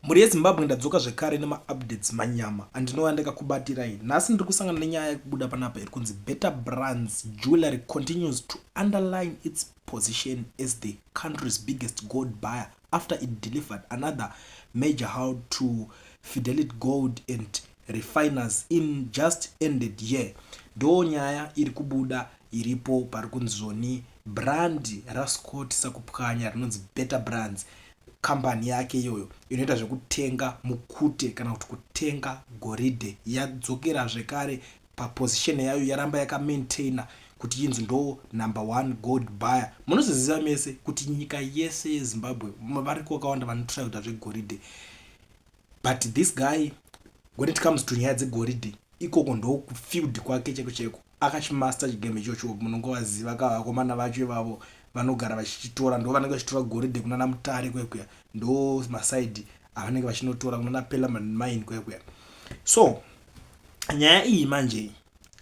Mhuri yeZimbabwe, ndadzoka zvekare nemaupdates manyama andinova ndakakubatirai. Nhasi ndiri kusangana nenyaya yekubuda panapa iri kunzi Better Brands Jewellery continues to underline its position as the country's biggest gold buyer after it delivered another major haul to Fidelity Gold and Refiners in just ended year. Ndo nyaya iri kubuda iripo pari kunzi zvoni brand raScott Sakupwanya rinonzi Better Brands, kambani yake iyoyo inoita zvekutenga mukute kana kuti kutenga goridhe, yadzokera zvekare paposition yayo, yaramba yakamaintaina kuti inzi ndo number one gold buyer. Munozviziva mese kuti nyika yese yeZimbabwe variko vakawanda vanotry kuita zvegoridhe, but this guy, when it comes to nyaya dzegoridhe, ikoko ndo kufield kwake cheko cheko, akachimaster chigame ichocho. Munongovaziva ka vakomana vacho ivavo vanogara vachichitora, ndo vanenge vachitora goridhe kunana Mutare kwekuya, ndo masides avanenge vachinotora kunana Pelerman Mine kwekuya. So nyaya iyi manje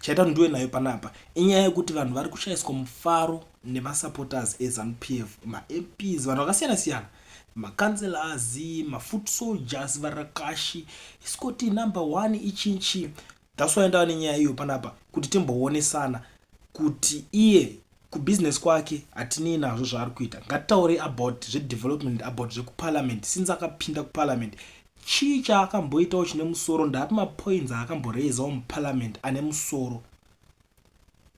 chaita kuti ndiwe nayo panapa inyaya yekuti vanhu vari kushayiswa mufaro nemasupporters eZANU PF, maMPs, vanhu vakasiyana siyana, macouncillors, mafoot soldiers, varakashi, Scott number one ichinchi. That's why ndava nenyaya iyo panapa kuti timboonesana kuti iye kubusiness kwake hatinei nazvo zvaari kuita. Ngatitaurei about zvedevelopment, about zvekuparliament. Since akapinda kuparliament, chii chaakamboitawo chine musoro? Ndapi mapoints aakamboreizawo muparliament ane musoro?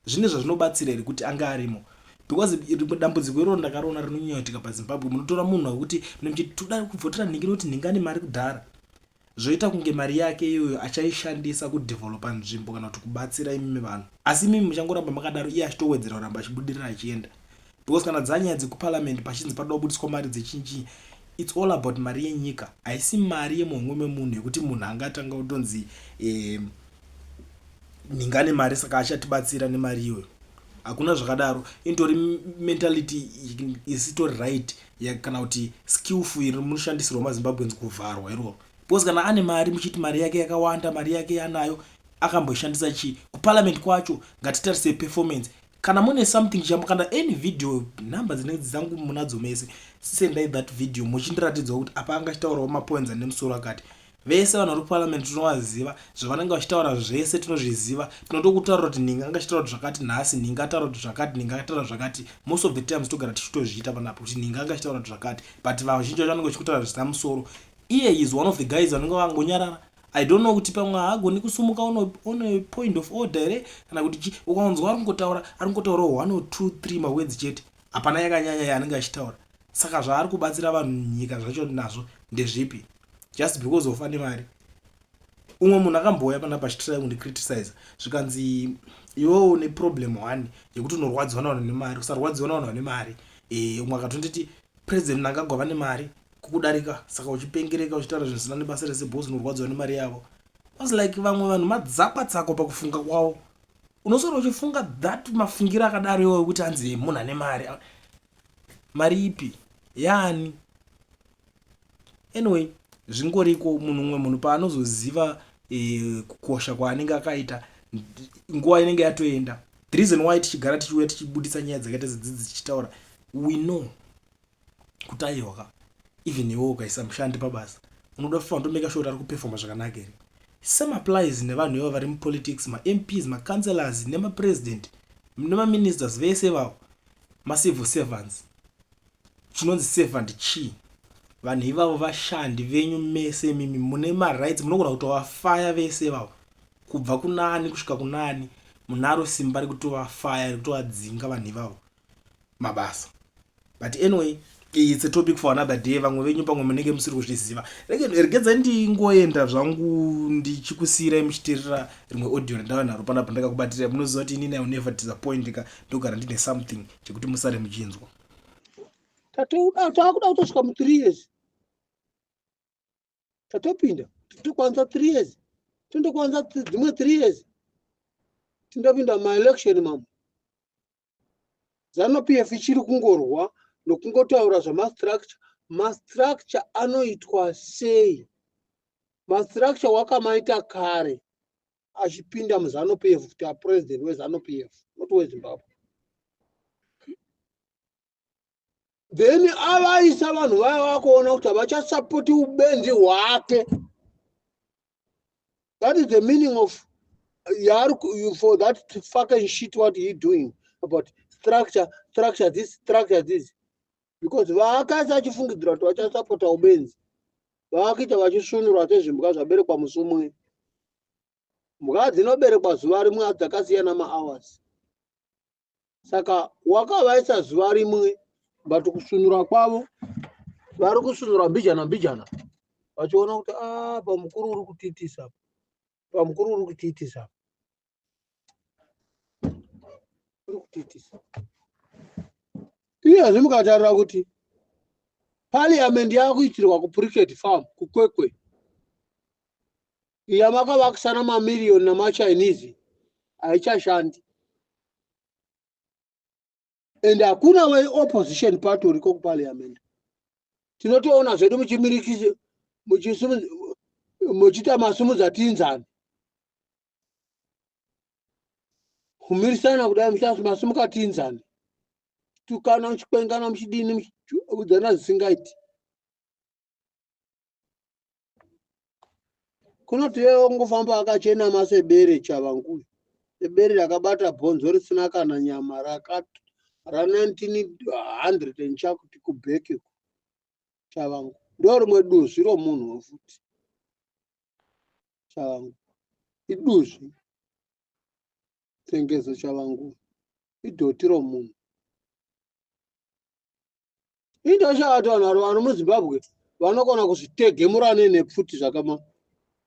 Zvine zvazvinobatsira here kuti ange arimo? Because rimwe dambudziko iroro ndakariona rinonyanyoitika paZimbabwe, munotora munhu wekuti muchiti toda kuvhotera nhingi nokuti nhingi ane mari kudhara, zvoita kunge mari yake iyoyo achaishandisa kudhevhelopa nzvimbo kana kuti kubatsira imimi vanhu, asi imimi muchangoramba makadaro, iye achitowedzera kuramba achibudirira achienda. Because kana dzanyaya dzekuparliament pachinzi panoda kubudiswa mari dzechinchi, it's all about mari yenyika, haisi mari yemuhomwe memunhu yekuti munhu angatanga kutonzi nhingane mari saka achatibatsira nemari iyoyo. Hakuna zvakadaro. Inotori mentality isitori right kana kuti skillful iri munoshandisirwa maZimbabweans kuvharwa iroro. Because kana ane mari, muchiti mari yake yakawanda, mari yake yanayo akamboshandisa chii kuparliament kwacho? Ngatitarise performance. Kana mune something kana any video, nhamba dzinenge dzangu munadzo mese, sendai that video muchindiratidzawo kuti apa angachitaurawo mapoints ane musoro akati. Vese vanhu vari kuparliament tinovaziva, zvavanenge vachitaura zvese tinozviziva. Tinotokutaura kuti nhinga angachitaura kuti zvakati nhasi, nhinga ataura kuti zvakati, nhinga ataura zvakati. Most of the times togara tichitozviita panapo kuti nhinga angachitaura kuti zvakati, but vazhinji vacho vanenge vachikutaura zvisina musoro. Iye is one of the guys vanenge vangonyarara. I don't know kuti pamwe haagoni kusumuka on a point of order here kana kuti chi. Ukaonzwa ari kungotaura, ari kungotaurawo one or two three mawords chete, hapana yakanyanya yaanenge achitaura. Saka zvaari kubatsira vanhu nyika zvacho nazvo ndezvipi, just because of ane mari? Umwe munhu akambouya panapa achitry kundicriticize, zvikanzi, "Iwewo une problem one yekuti unorwadziwa navanhu nemari. Usarwadziwa navanhu vane mari." Umwe akatonditi President Mnangagwa vane mari kukudarika, saka uchipengereka uchitaura zvinhu zvisina nebasa rese because unorwadziwa nemari yavo. Was like, vamwe vanhu madzakwa-tsakwa pakufunga kwavo. Unoswera uchifunga that mafungiro akadaro iwoyo kuti anzi munhu ane mari. Mari ipi, yaani? Anyway, zvingoriko. Munhu, umwe munhu paanozoziva kukosha kwaanenge akaita, nguva inenge yatoenda. The reason why tichigara tichiuya tichibudisa nyaya dzakaita sedzidzi tichitaura, we know kuti aiwa ka, even iwe ukaisa mushandi pabasa, unoda kufanira kutomeka sure kuti ari kuperforma zvakanaka here. Same applies nevanhu ivavo vari mupolitics, maMPs, macouncillors, nemapresident, nemaministers, vese ivavo macivil servants. Chinonzi servant chii? Vanhu ivavo vashandi venyu mese mimi mune marights, munogona kutovafaya vese ivavo, kubva kunani kusvika kunani. Munaro simba rekutovafaya, rekutovadzinga vanhu ivavo mabasa. But anyway, it's a topic for another day. Vamwe venyu pamwe munenge musiri kuzviziva. Regedzai ndingoenda zvangu ndichikusiyirai muchiteerera rimwe audio randava naro panapa ndakakubatirai. Munoziva kuti inini I will never disappoint ka, ndogara ndine something chekuti musare muchinzwa. Taakuda kutosvika mu3 years, tatopinda tokwanisa 3 years, tondokwanisa dzimwe 3 years, tindopinda mumaelection mamwe. ZANU PF ichiri kungorwa nokungotaura zvamastructure. Mastructure anoitwa sei? Mastructure wakamaita kare achipinda muZANU PF kuti apresident weZANU PF, not weZimbabwe. Then avaisa vanhu vaya vakuona kuti havachasapoti ubenzi hwake. That is the meaning of yaari for that fucking shit what he doing about structure, structure this, structure this, because vaakaisa achifungidzira kuti vachasapota ubenzi, vaakuita vachisvunurwa sezvimbwa zvaberekwa musi umwe. Mbwa dzinoberekwa zuva rimwe dzakasiyana mahours, saka wakavaisa zuva rimwe, but kusvinura kwavo vari kusvinura mbijana mbijana, vachiona kuti a ah, pamukuru uri kutiitisa, pamukuru uri kutiitisa, uri kutiitisa. Iyezvi mukatarira kuti parliament yakuitirwa kuPricket Farm kuKwekwe, yamakavakisana mamiriyoni namaChinese, haichashandi, and hakuna weopposition party uriko kuparliament. Tinotoona zvedu muchimirikisi muchiita masumudza tinzani kumirisana kudai, masumuka tinzani, tukana, muchikwengana, muchidini, muchiudzana zvisingaiti. Kunoti iye ongofamba akachenama sebere chavanguyo, sebere rakabata bhonzo risina kana nyama ra 1900 and chakuti kubheki chavangu. Ndo rimwe duzvi romunhu futi chavangu, iduzvi tsengezo chavangu, idhoti romunhu. Indoshaya vanhu vari vano muZimbabwe vanokona kuzvitegemura nenepfuti zvakama.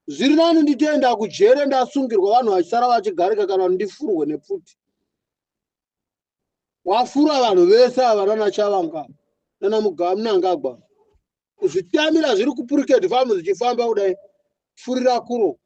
Zviri nani nditoenda kujere ndasungirwa, vanhu vachisara vachigarika, kana ndifurwe nepfuti. Wafura vanhu vese ava nana Chavanga nana Mnangagwa, kuzvitamira zviri kupuriketi famu zvichifamba kudai, furira kuro.